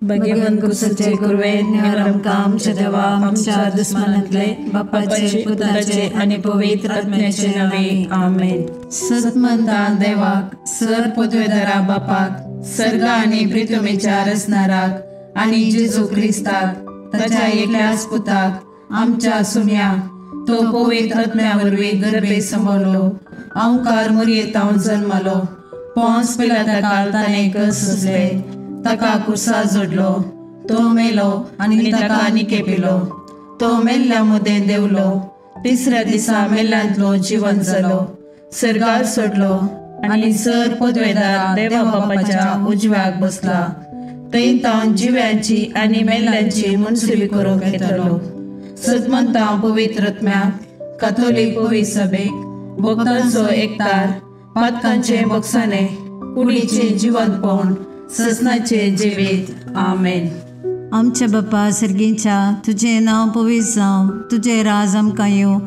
भगवंत कुसाचे कुरवेन निवार आमकां आमच्या देवा आमच्या दुस्मानांतले बापाचे पुताचे आनी पवित्र आत्म्याचे नावे आमेन। सतमंता देवाक सर पदवेदारा बापाक सर्गा आनी प्रितुमेच्या रचणाराक आनी जेजू क्रिस्ताक ताच्या एकल्याच पुताक आमच्या सुम्या तो पवित्र आत्म्या वरवीं गर्भे सांबाळलो अंकार मुरयेतावन जन्मलो पोंस पिलाता काल ताणें कसले ताका कुर्सा जोडलो तो मेलो आनी ताका निकेपिलो तो मेल्ल्या मदें देंवलो तिसऱ्या दिसा मेल्ल्यांतलो जिवन जालो सर्गार सोडलो आनी सर पदवेदार देवा बापाच्या उजव्याक बसला थंय तावन जिव्यांची आनी मेल्ल्यांची मनसुबी करूंक येतलो। सतमंता पवित्र आत्म्याक कातोलीक पवित्र सभेक भक्तांचो एकतार पातकांचे बक्षाने कुडीचे जिवंतपण ससनाचे जिवीत आमेन। आमच्या बापा सर्गीच्या तुजें नांव पवित्र जावं, तुजें राज आमकां येवं,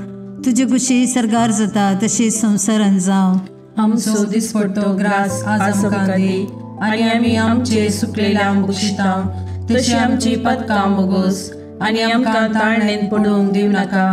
तुजी खुशी सर्गार जाता तशी संवसारान जावं। आमचो दिसपडतो ग्रास आज आमकां दी आनी आमी आमचे सुकलेल्यांक बक्षिता तशी आमची पदकां बोगोस आनी आमकां ताळणेन पडूंक दिवं नाका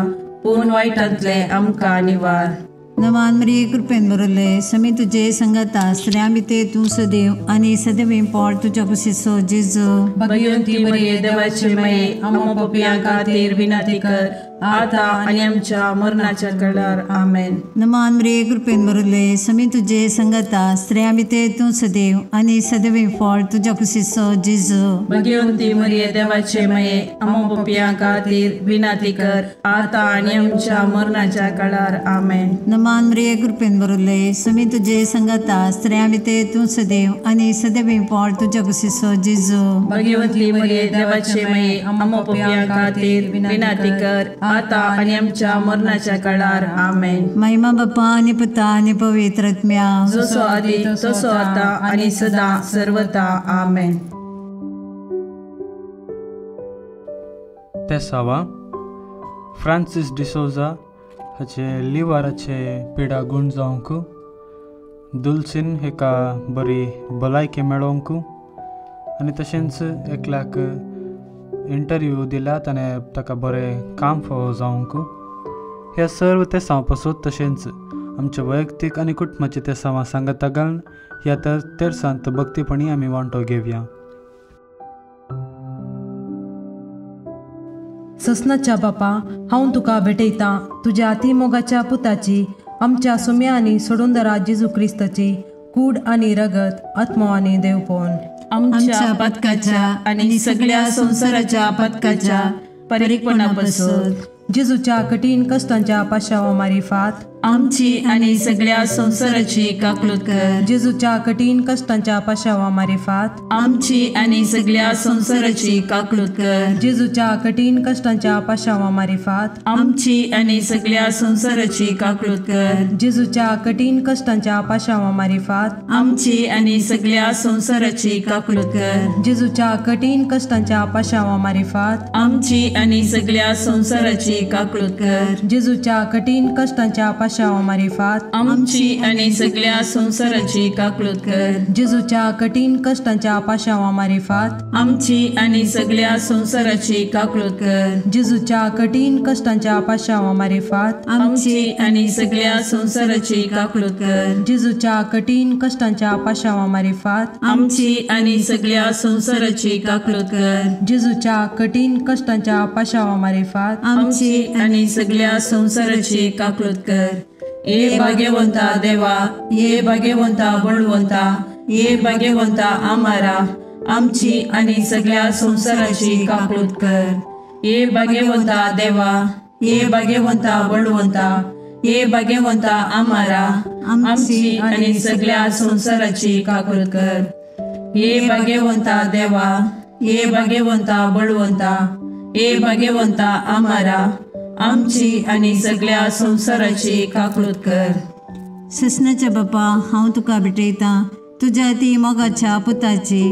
पूण वायटांतले आमकां निवार। नवान मरिये कृपेन भरले समी तुझे संगता स्त्रियां भितर तूं सदैव आनी सदैव पोट तुज्या कुशीचो जेजू। भगवंती मरिये देवाचे माये आमकां पापयां खातीर विनंती कर आता आनी आमच्या मरणाच्या कळार आमेन। नमान मरिये कृपेन भरले समी तुझे संगता स्त्रियां भितर तूं सदैव आनी सदैव पोट तुज्या कुशीचो जेजू। भगवंती मरिये देवाचे माये आमकां पापयां खातीर विनंती कर आता आनी आमच्या मरणाच्या कळार आमेन। नमान मरिये कृपेन भरले समी तुझे संगता स्त्रियां भितर तूं सदैव आनी सदैव पोट तुज्या कुशीचो जेजू। भगवंती मरिये देवाचे माये आमकां पापयां खातीर विनंती कर आता आनी आमच्या मरणाच्या काळार आमेन। महिमा बापा आनी पुता आनी पवित्र आत्म्या जसो आदी तसो आता आनी सदा सर्वता आमेन। तेसावा फ्रांसीस डिसोजा हाचे लिवराचे पिडा गूण जावंक, दुलसीन हेका बरी भलायकी मेळोवंक आनी तशेंच एकल्याक इंटरव्यू दिला ताणें ताका बरें काम फावो जावंक, हे सर्व तेसांव पासत तशेंच आमच्या वैयक्तीक आनी कुटुंबाचे तेसांवां सांगाता घालून ह्या तेरसांत भक्तीपणी आमी वांटो घेवया। ससनाच्या बापा हांव तुका भेटयतां तुज्या अतिमोगाच्या पुताची आमच्या सुम्या आनी सोडूनदारा जेजू क्रिस्ताची कूड आनी रगत आत्मो आनी देवपण आमच्या पदकाच्या आनी सगळ्या संवसाराच्या पदकाच्या परिपणापासून जेजूच्या कठीण कश्टांच्या पाशावा मारिफात आमची आनी सगळ्या संवसाराची काकलूत कर। जेजूच्या कठीण कश्टांच्या पाशावा मारिफात आमची आनी सगळ्या संवसाराची काकलूत कर। जेजूच्या कठीण कश्टांच्या पाशावा मारिफात आमची आनी सगळ्या संवसाराची काकलूत कर। जेजूच्या कठीण कश्टांच्या पाशावा मारिफात आमची आनी सगळ्या संवसाराची काकलूत कर। जेजूच्या कठीण कश्टांच्या पाशावा मारिफात आमची आनी सगळ्या संवसाराची काकलूत कर। जेजूच्या कठीण कश्टांच्या पाशावा मारिफात आमची आनी सगळ्या संवसाराची काकलूत कर। जेजूच्या कठीण कश्टांच्या पाशावा मारिफात आमची आनी सगळ्या संवसाराची काकलूत कर। जेजूच्या कठीण कश्टांच्या पाशावा मारिफात आमची आनी सगळ्या संवसाराची काकलूत कर। जेजूच्या कठीण कश्टांच्या पाशावा मारिफात आमची आनी सगळ्या संवसाराची काकलूत कर। जेजूच्या कठीण कश्टांच्या पाशावा मारिफात आमची आनी सगळ्या संवसाराची काकलूत कर। ये भाग्यवंता देवा, ये भाग्यवंता बळवंता, ये भाग्यवंता आमारा आमची आनी सगळ्या संवसाराची काकलूत कर। ये भाग्यवंता देवा, ये भाग्यवंता बळवंता, ये भाग्यवंता आमारा आमची आनी सगळ्या संवसाराची काकलूत कर। ये भाग्यवंता देवा, ये भाग्यवंता बळवंता, ये भाग्यवंता आमारा आमची आनी सगळ्या संवसाराची काकलूत कर। ससनाच्या बापा हांव तुका भेटयतां तुज्या ती मोगाच्या पुताची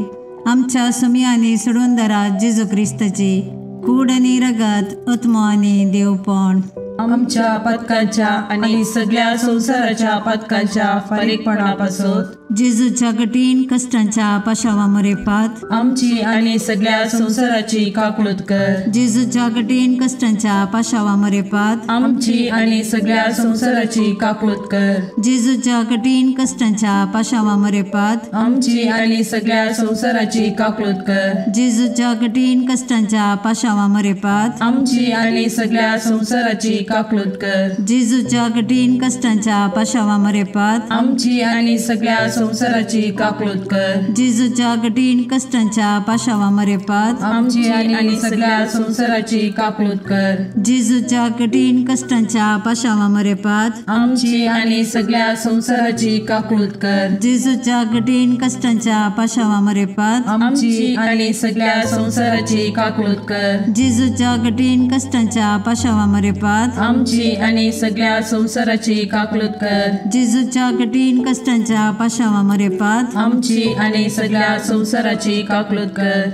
आमच्या सुमी आनी सोडूनदारा जेजू क्रिस्ताची कूड आनी रगत आत्मो आनी देवपण आमच्या पदकाच्या आनी सगळ्या संवसाराच्या पदकाच्या फारीकपणापासून जेजूच्या कठीण कष्टांच्या पाशावा मरेपात आमची आणि सगळ्या संसाराची काकळूत कर। जेजूच्या कठीण कष्टांच्या पाशावा मरेपात आमची आणि सगळ्या संसाराची काकळूत कर। जेजूच्या कठीण कष्टांच्या पाशावा मरेपात आमची आणि सगळ्या संसाराची काकळूत कर। जेजूच्या कठीण कष्टांच्या पाशावा मरेपात आमची आणि सगळ्या संसाराची काकळूत कर। जेजूच्या कठीण कष्टांच्या पाशावा मरेपात आमची आणि सगळ्या संसाराची काकळूत कर। जेजूच्या कठीण कष्टांच्या पाशावा मरेपात आमची आणि सगळ्या संसाराची काकळूत कर। जेजूच्या कठीण कष्टांच्या पाशावा मरेपात आमची आणि सगळ्या संसाराची काकळूत कर। जेजूच्या कठीण कष्टांच्या पाशावा मरेपात आमची आणि सगळ्या संसाराची काकळूत कर। जेजूच्या कठीण कष्टांच्या पाशावा मरेपात आमची आणि सगळ्या संसाराची काकळूत कर। जेजूच्या कठीण कष्टांच्या पाशावा मरेपात आमची आणि सगळ्या संसाराची काकळूत कर।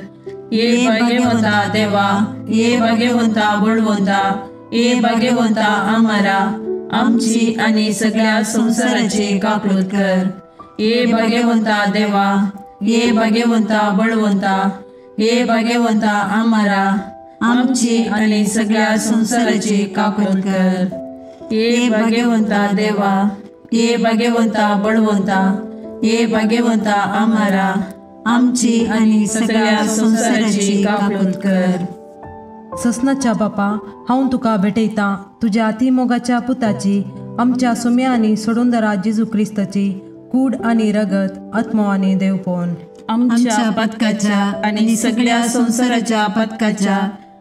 ये भाग्यवंता देवा, ये भाग्यवंता बळवंता, ये भाग्यवंता आमारा, आमची आणि सगळ्या संसाराची काकळूत कर। ये भाग्यवंता देवा, ये भाग्यवंता बळवंता, ये भाग्यवंता आमारा, आमची आणि सगळ्या संसाराची काकळूत कर। ये भाग्यवंता देवा, ये भाग्यवंता बळवंता, ये भाग्यवंता आमारा, आमची आणि सगळ्या संसाराची काकळूत कर। ससनाच्या बापा, हांव तुका भेटयता तुज्या अतिमोगाच्या पुताची, आमच्या सुम्या आनी सोडूंदरा जेजू क्रिस्ताची कूड आनी रगत, आत्मो आनी देवपण आमच्या पथकाच्या आणि सगळ्या संसाराच्या पथकाच्या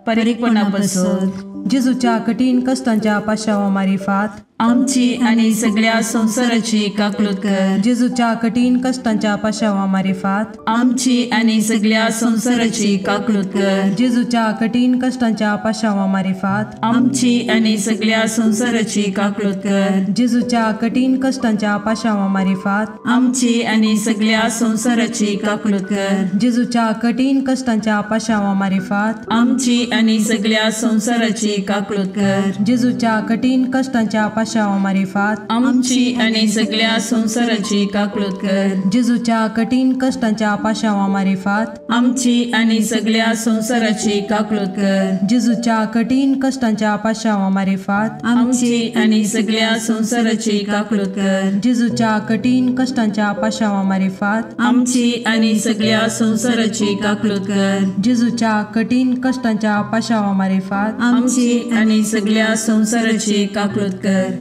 परीकपणापासून जेजूच्या कठीण कष्टांच्या पाशावा मारिफात आमची आणि सगळ्या संसाराची काकळूत कर। जेजूच्या कठीण कष्टांच्या पाशावा मारिफात आमची आणि सगळ्या संसाराची काकळूत कर। जेजूच्या कठीण कष्टांच्या पाशावा मारिफात आमची आणि सगळ्या संसाराची काकळूत कर। जेजूच्या कठीण कष्टांच्या पाशावा मारिफात आमची आणि सगळ्या संसाराची काकळूत कर। जेजूच्या कठीण कष्टांच्या पाशावा मारिफात आमची आणि सगळ्या संसाराची काकळूत कर। जेजूच्या कठीण कष्टांच्या पाशावा मारिफात आमची आणि सगळ्या संसाराची काकळूत कर। जेजूच्या कठीण कष्टांच्या पाशावा मारिफात आमची आणि सगळ्या संसाराची काकळूत कर। जेजूच्या कठीण कष्टांच्या पाशावा मारिफात आमची आणि सगळ्या संसाराची काकळूत कर। जेजूच्या कठीण कष्टांच्या पाशावा मारिफात आमची आणि सगळ्या संसाराची काकळूत कर। जेजूच्या कठीण कष्टांच्या पाशावा मारिफात आमची आणि सगळ्या संसाराची काकळूत कर।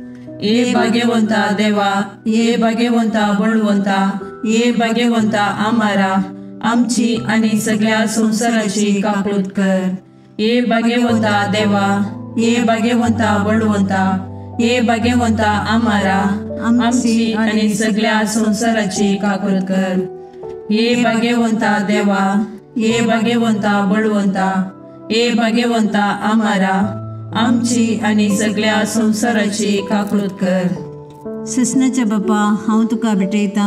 ये भाग्यवंता देवा, ये भाग्यवंता बळवंता, ये भाग्यवंता आमारा, आमची आणि सगळ्या संसाराची काकळूत कर। ये भाग्यवंता देवा, ये भाग्यवंता बळवंता, ये भाग्यवंता आमारा, आमची आणि सगळ्या संसाराची काकळूत कर। ये भाग्यवंता देवा, ये भाग्यवंता बळवंता, ये भाग्यवंता आमारा, आमची आणि सगळ्या संसाराची काकळूत कर। ससनाच्या बापा, हांव तुका भेटयता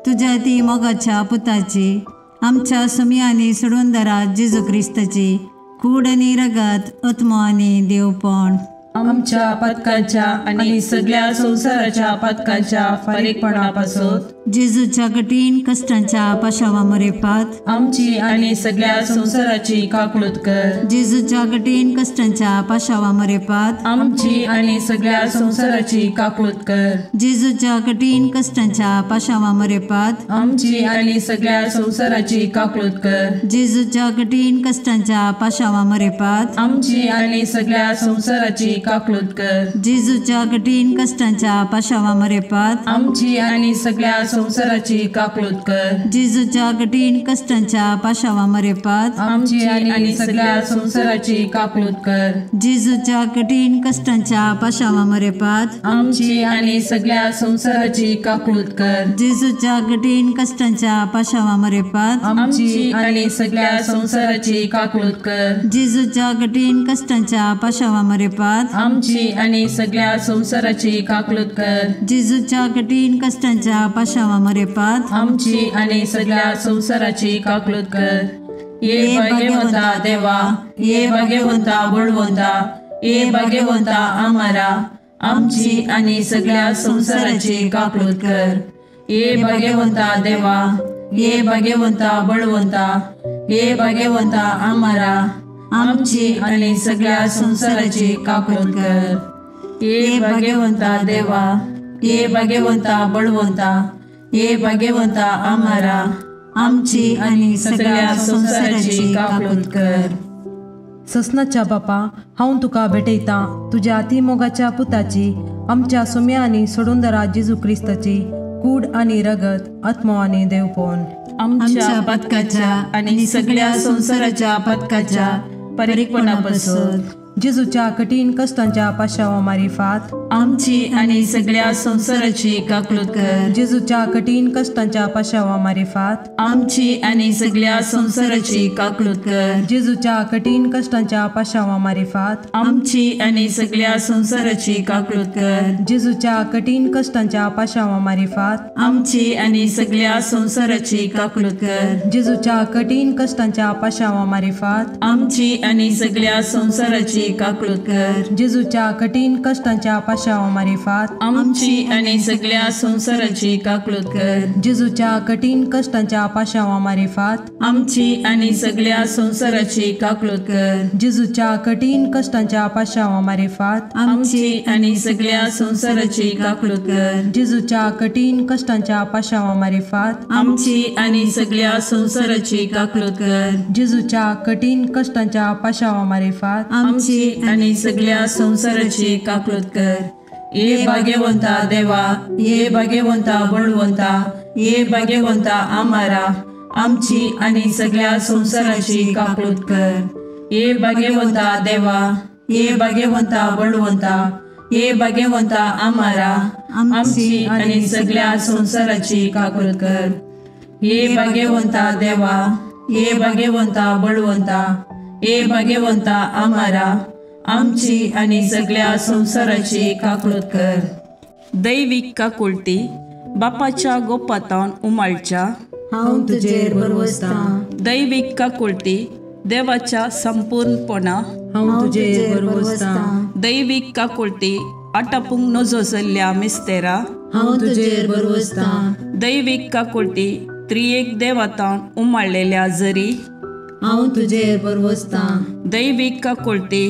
तुज्या ती मोगाच्या पुताची, आमच्या सुम्या आनी सोडूंदरा जेजू क्रिस्ताची कूड आनी रगत, आत्मो आनी देवपण आमच्या पथकाच्या आणि सगळ्या संसाराच्या पथकाच्या फारीकपणापासून जेजूच्या कठीण कष्टांच्या पाशावा मरेपात आमची आणि सगळ्या संसाराची काकळूत कर। जेजूच्या कठीण कष्टांच्या पाशावा मरेपात आमची आणि सगळ्या संसाराची काकळूत कर। जेजूच्या कठीण कष्टांच्या पाशावा मरेपात आमची आणि सगळ्या संसाराची काकळूत कर। जेजूच्या कठीण कष्टांच्या पाशावा मरेपात आमची आणि सगळ्या संसाराची काकळूत कर। जेजूच्या कठीण कष्टांच्या पाशावा मरेपात आमची आणि सगळ्या संसाराची काकळूत कर। जेजूच्या कठीण कष्टांच्या पाशावा मरेपात आमची आणि सगळ्या संसाराची काकळूत कर। जेजूच्या कठीण कष्टांच्या पाशावा मरेपात आमची आणि सगळ्या संसाराची काकळूत कर। जेजूच्या कठीण कष्टांच्या पाशावा मरेपात आमची आणि सगळ्या संसाराची काकळूत कर। जेजूच्या कठीण कष्टांच्या पाशावा मरेपात आमची आणि सगळ्या संसाराची काकळूत कर। जेजूच्या कठीण कष्टांच्या पाशावा मरेपात आमची आणि सगळ्या संसाराची काकळूत कर। ये भाग्यवंता देवा, ये भाग्यवंता बळवंता, ये भाग्यवंता आमारा, आमची आणि सगळ्या संसाराची काकळूत कर। ये भाग्यवंता देवा, ये भाग्यवंता बळवंता, ये भाग्यवंता आमारा, आमची आनी सगळ्या संवसाराची काकूत कर। ये भाग्यवंता देवा, ये भाग्यवंता बळवंता, ये भाग्यवंता आमारा, आमची आनी सगळ्या संवसाराची काकूत कर। ससनाच्या बापा, हांव तुका भेटयतां तुज्या अति मोगाच्या पुताची, आमच्या सुम्या आनी सोडूंदरा जेजू क्रिस्ताची कूड आनी रगत, आत्मो आनी देवपण आमच्या पथकाच्या आनी सगळ्या संवसाराच्या पथकाच्या परिपणापासून जेजूच्या कठीण कष्टांच्या पाशावा मारिफात आमची आनी सगळ्या संवसाराची काकूत कर। जेजूच्या कठीण कष्टांच्या पाशावा मारिफात आमची आनी सगळ्या संवसाराची काकूत कर। जेजूच्या कठीण कष्टांच्या पाशावा मारिफात आमची आनी सगळ्या संवसाराची काकूत कर। जेजूच्या कठीण कष्टांच्या पाशावा मारिफात आमची आनी सगळ्या संवसाराची काकूत कर। जेजूच्या कठीण कष्टांच्या पाशावा मारिफात आमची आनी सगळ्या संवसाराची काकूत कर। जेजूच्या कठीण कष्टांच्या पाशावा मारिफात आमची आनी सगळ्या संवसाराची काकूत कर। जेजूच्या कठीण कष्टांच्या पाशावा मारिफात आमची आनी सगळ्या संवसाराची काकूत कर। जेजूच्या कठीण कष्टांच्या पाशावा मारिफात आमची आनी सगळ्या संवसाराची काकूत कर। जेजूच्या कठीण कष्टांच्या पाशावा मारिफात आमची आनी सगळ्या संवसाराची काकूत कर। जेजूच्या कठीण कष्टांच्या पाशावा मारिफात आमची आनी सगळ्या संवसाराची काकूत कर। ये भाग्यवंता देवा, ये भाग्यवंता बळवंता, ये भाग्यवंता आमारा, आमची आनी सगळ्या संवसाराची काकूत कर। ये भाग्यवंता देवा, ये भाग्यवंता बळवंता, ये भाग्यवंता आमारा, आमची आनी सगळ्या संवसाराची काकूत कर। ये भाग्यवंता देवा, ये भाग्यवंता बळवंता, ये भाग्यवंता आमारा, आमची आनी सगळ्या संवसाराची काकूत कर। दैवीक काकुळटी बापाच्या गोपातावन उमाळच्या हांव तुजेर भरवसतां। दैवीक काकुळटी देवाच्या संपूर्णपणा हांव तुजेर भरवसतां। दैवीक काकुळटी आटापूंक नजो जाल्ल्या मिस्तेरा हांव तुजेर भरवसतां। दैवीक काकुळटी त्रियेक देवातावन उमाळलेल्या जरी हांव तुजेर भरवसतां। दैवीक काकुळटी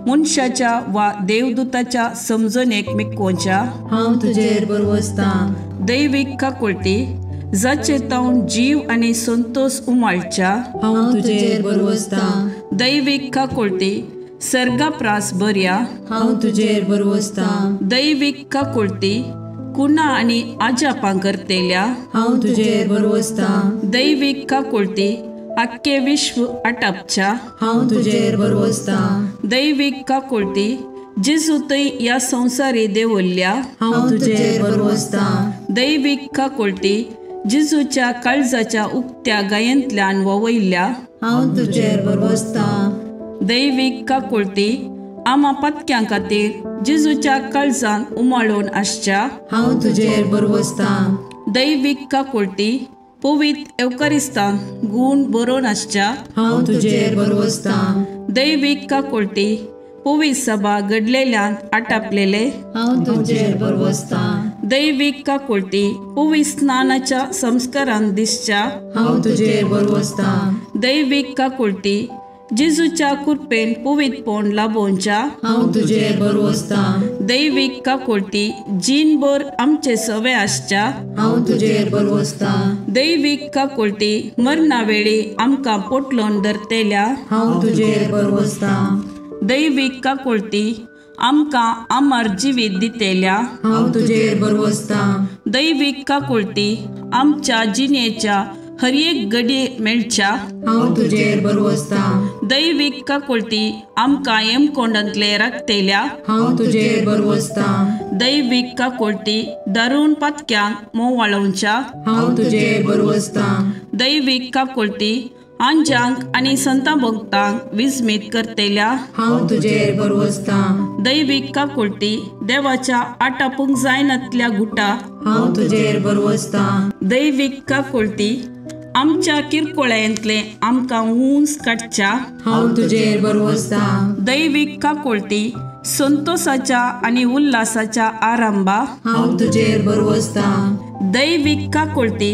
मनशाच्या वा देवदूताच्या समजणेक मिकोवच्या हांव तुजेर भरवसतां। दैवीक काकुळटी जाचे तावन जीव आनी संतोष उमाळच्या हांव तुजेर भरवसतां। दैवीक काकुळटी सर्गाप्रास बऱ्या हांव तुजेर भरवसतां। दैवीक काकुळटी कुणा आनी आजापां करतेल्या हांव तुजेर भरवसतां। दैवीक काकुळटी आख्खे विश्व आटापच्या हांव तुजेर भरवसतां। दैवीक काकुळटी जेजू थंय ह्या संवसारी देवल्ल्या हांव तुजेर भरवसतां। दैवीक काकुळटी जेजूच्या काळजाच्या उक्त्या गायेंतल्यान ववयल्ल्या हांव तुजेर भरवसतां। दैवीक काकुळटी आमा पातक्यां खातीर जेजूच्या काळजान उमाळून आसच्या हांव तुजेर भरवसतां। दैवीक काकुळटी पवित्र एवकारिस्तान गूण बरोवन आसच्या हांव तुजेर भरवसतां। दैवीक काकुळटी पवित्र सभा घडलेल्यान आटापलेले हांव तुजेर भरवसतां। दैवीक काकुळटी पवित्र स्नानाच्या संस्कारान दिसच्या हांव तुजेर भरवसतां। दैवीक काकुळटी जेजूच्या कृपेन पवित्रपण लाभोवच्या हांव तुजेर भरवसतां। दैवीक काकुळटी जीणभर आमचे सवे आसच्या हांव तुजेर भरवसतां। दैवीक काकुळटी मरणा वेळी आमकां पोटलोन धरतेल्या हांव तुजेर भरवसतां। दैवीक काकुळटी आमकां अमर जिवीत दितेल्या हांव तुजेर भरवसतां। दैवीक काकुळटी आमच्या जिणेच्या हर एक घडये मेळच्या हांव तुजेर भरवसतां। दैवीक काकुळटी आमकां येमकोंडांतले राखतेल्या हांव तुजेर भरवसतां। दैवीक काकुळटी दारून पातक्यांक मोवाळोवच्या हांव तुजेर भरवसतां। दैवीक काकुळटी आंजांक आनी संता भक्तांक विस्मीत करतेल्या हांव तुजेर भरवसतां। दैवीक काकुळटी देवाच्या आटापूंक जायनातल्या गुटा हांव तुजेर भरवसतां। दैवीक काकुळटी आमच्या किरकोळ्यांतले आमकां ऊंच काडच्या हांव तुजेर भरवसतां। दैवीक काकुळटी संतोषाच्या आनी उल्हासाच्या आरंभा हांव तुजेर भरवसतां। दैवीक काकुळटी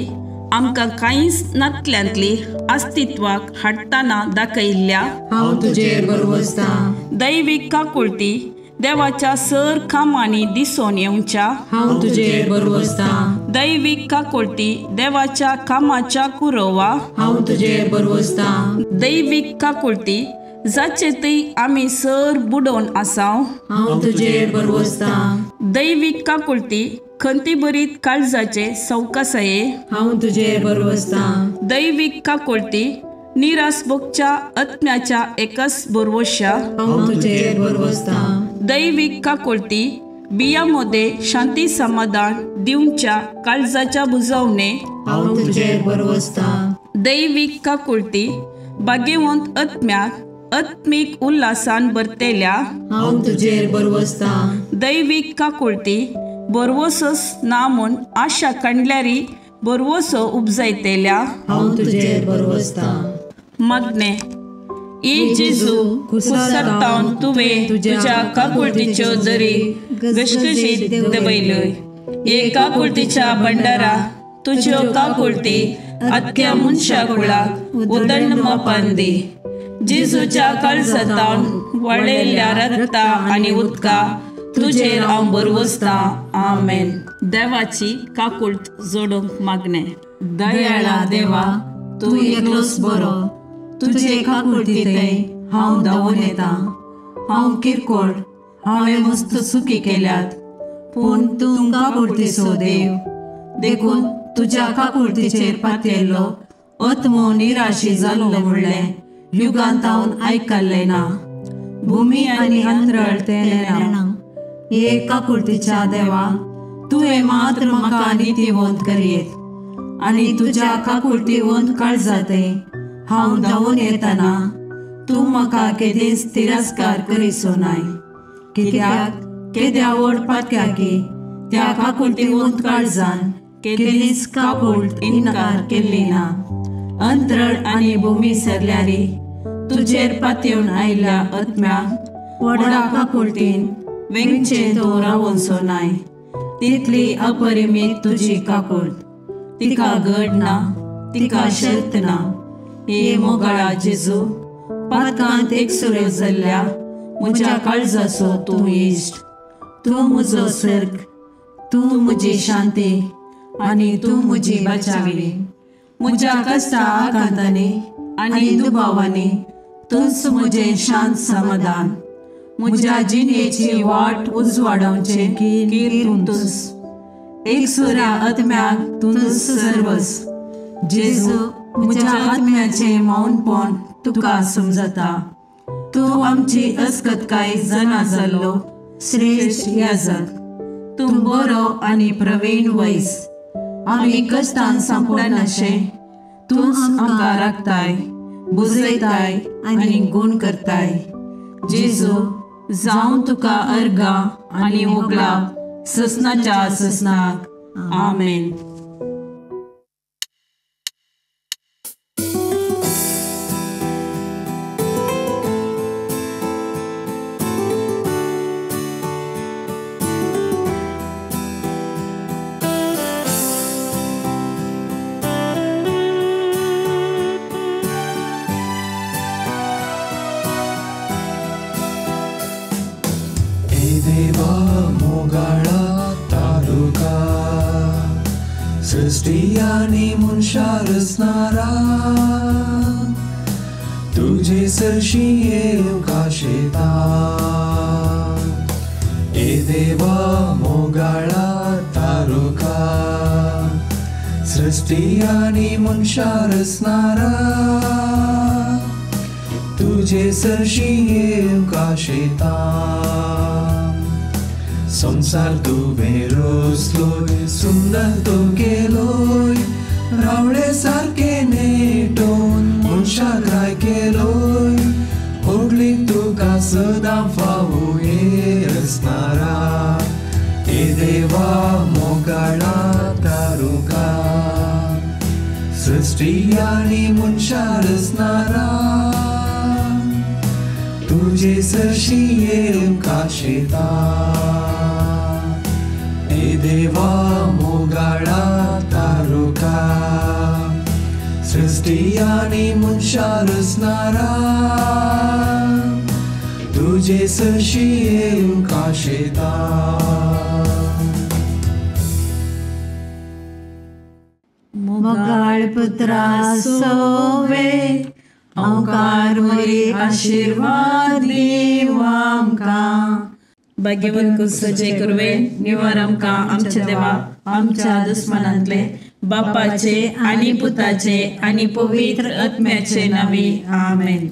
आमकां कांयच नातल्यांतली अस्तित्वाक हाडटना दाखयल्ल्या हांव तुजेर भरवसतां। दैवीक काकुळटी देवाच्या सर कामांनी दिसून येवच्या हांव तुजेर भरवसतां। दैवीक काकुळटी देवाच्या कामाच्या कुरोवा हांव तुजेर भरवसतां। दैवीक काकुळटी जाचे थंय आमी सर बुडोवन आसाव हांव तुजेर भरवसतां। दैवीक काकुळटी खंतीभरीत काळजाचे सवकासाये हांव तुजेर भरवसतां। दैवीक काकुळटी निराश भोगच्या आत्म्याच्या एकच भरवश्या हांव तुजेर भरवसतां। दैवीक काकुळटी बिया मध्ये शांती समाधान दिवच्या काळजाच्या बुजवणे हांव तुजेर भरवसतां। दैवीक काकुळटी भाग्यवंत आत्म्याक आत्मीक उल्हासान भरतेल्या हांव तुजेर भरवसतां। दैवीक काकुळटी भरवसोच ना म्हूण आशा काडल्यारी भरवसो उपजायतेल्या हांव तुजेर भरवसतां। मागणें ए जेजू, कुसरतावन तुवें तुज्या काकुळटीच्यो जरी घसघशीत दवयल्यो। हे काकुळटीच्या भंडारा तुज्यो काकुळटी आख्या मनशा कुळाक उदंड मापान दी। जेजूच्या काळजांतावन वळयल्ल्या रक्ता आनी उदका तुजेर हांव भरवसतां। आमेन। देवाची काकुळट जोडूंक मागणें। दयाळा देवा, तूं एकलोच बरो, तुजे काकुळटींतय हांव धांवून येता। हांव किरकोळ, हांवें मस्त चुकी केल्यात, पूण तूं काकुळटीचो देव, देखून तुज्या काकुळटीचेर पातयेल्लो आत्मो निराशी जाल्लो म्हणलें युगांतावन आयकल्लें ना। भुमी आनी अंतरळ तें नेणा। हे काकुळटीच्या देवा, तुवें मात्र म्हाका नितीवंत करयेत आनी तुज्या काकुळटीवंत काळजांतय हांव धांवून येतना तूं म्हाका केदींच तिरस्कार करिसो नाय। कित्याक केद्या व्हड पातक्याकी त्या काकुळटीवंत काळजान केदींच काकुळट इन्कार केल्ली ना। अंतरळ आनी भुमी सरल्यारी तुजेर पातयेवन आयिल्ल्या आत्म्याक व्हडा काकुळटीन वेंगचें तूं रावोनसो नाय। तितली अपरिमीत तुजी काकुळट, तिका गड ना, तिका शर्त ना। हे मोगाळा जेजू, पातकांत एकसुरो जाल्ल्या म्हज्या काळजाचो तूं इश्ट, तूं म्हजो सर्ग, तूं म्हजी शांती आनी तूं म्हजी बचावी। म्हज्या कश्टा आकांतांनी आनी दुबावांनी तूंच म्हजें शांत समाधान। म्हज्या जिणेची वाट उजवाडावचें कीर तूंच, एकसुऱ्या आत्म्याक तूंच सर्वस। जेजू, म्हज्या आत्म्याचें मौनपण तुका समजता। तूं आमची अस्कतकाय जाणा जाल्लो श्रेश्ठ याजक, तूं बरो आनी प्रवीण वैस। आमी कश्टान सांपडनाशें तूंच आमकां राखताय, बुजयताय आनी गूण करताय। जेजू, जावं तुका अर्गां आनी होगळाप ससनाच्या ससनाक। आमेन। सृष्टी मनशा रचणारा तुझे सरशी येवंक शेता। ए देवा मोगाळा तारुका, सृष्टी आनी मनशा रचणारा तुझे सरशी येवंक शेता। संसार तुवें रोसलोय, सुंदर तूं केलोय, रावळे सारके नेटोवन मनशाक राय केलोय। होगली तुका सदां फावो हे रचणारा, हे देवा मोगाळा तारुका, सृष्टी आनी मनशा रचणारा तुजे सरशी येवंक आशेता. ए देवा मोगाळा तारुका, सृश्टी आनी मनशां रचणारा, तुजे सरशी येवंक आशेता. मोगाळ पुत्रा सोवे ओंकार मोरी आशीर्वाद दीव आमकां. भाग्यवंत कुसचे कुरवे निवार आमकां आमच्या देवा आमच्या दुस्मनांतले बापाचे आनी पुताचे आनी पवित्र आत्म्याचे नांवी आमेन.